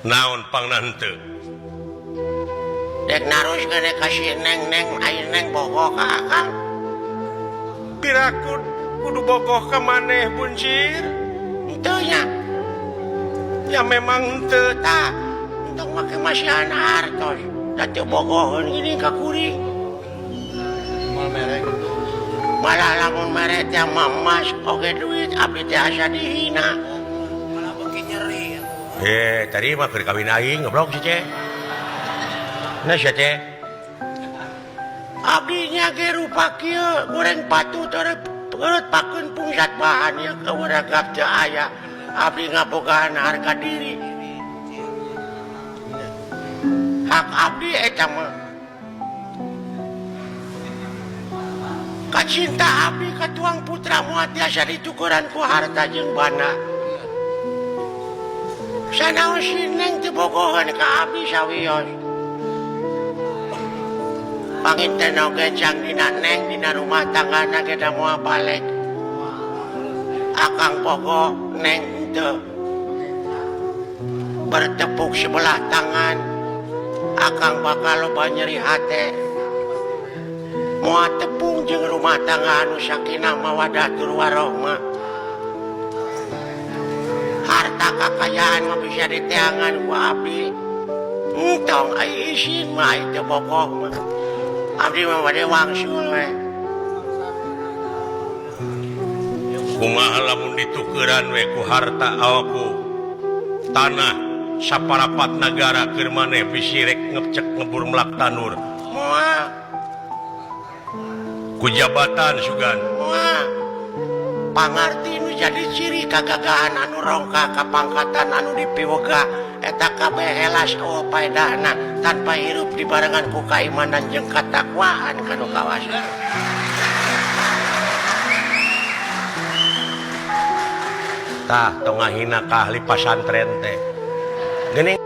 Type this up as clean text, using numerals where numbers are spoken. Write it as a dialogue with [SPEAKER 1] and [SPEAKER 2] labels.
[SPEAKER 1] Naon pangna henteu?
[SPEAKER 2] Dek naroskeun ka si Neng, Neng ai Neng bogoh ka Akang.
[SPEAKER 1] Piraku kudu bogoh ka maneh buncir?
[SPEAKER 2] Henteu nya.
[SPEAKER 1] Ya memang henteu.
[SPEAKER 2] Tah, entong make masihan hartos. Da teu bogoheun gini ka kuring. Malah lamun mere teh emas oge duit abdi teh asa dihina.
[SPEAKER 3] Malah beuki nyeri.
[SPEAKER 1] Eh, tadi mah keur kawin aing goblok si Ceh. Nah sia Ceh.
[SPEAKER 2] Abdi nya ge rupa kieu goreng patut eureut pakeun pungsat bahan ieu kauragap teu aya. Abdi ngabogaan harga diri. Hak abdi eta mah. Kacinta abdi ka tuang putra moal tiasa ditukuran ku harta jeung bana. Sanaos si Neng teu bogoheun ka abdi sawios. Panginten oge jang dina Neng dina rumah tanggana ge da moal balik. Akang bogoh Neng henteu. Bertepuk sebelah tangan. Akang bakal loba nyeri hate. Moal tepung jeung rumah tangga anu sakinah mawadah tur warohmah. Harta kakayaan mah bisa diteangan ku abdi. Entong ai isin mah ai teu bogoh mah. Abdi mah bade wangsul we.
[SPEAKER 1] Kumaha lamun ditukeran we ku harta awakku tanah saparapat nagara keur maneh bisi rek ngecek ngebur melak tanur.
[SPEAKER 2] Moal.
[SPEAKER 1] Ku jabatan sugan.
[SPEAKER 2] Moal. Pangarti nu jadi ciri kagagahan anu rongka kapangkatan anu dipiwega eta kabeh helas eueuh paedahna tanpa hirup dibarengan ku kaimanan jeung katakwaan kanu kawasa.
[SPEAKER 1] Tah tong ngahina ka ahli pasantren teh. Geuning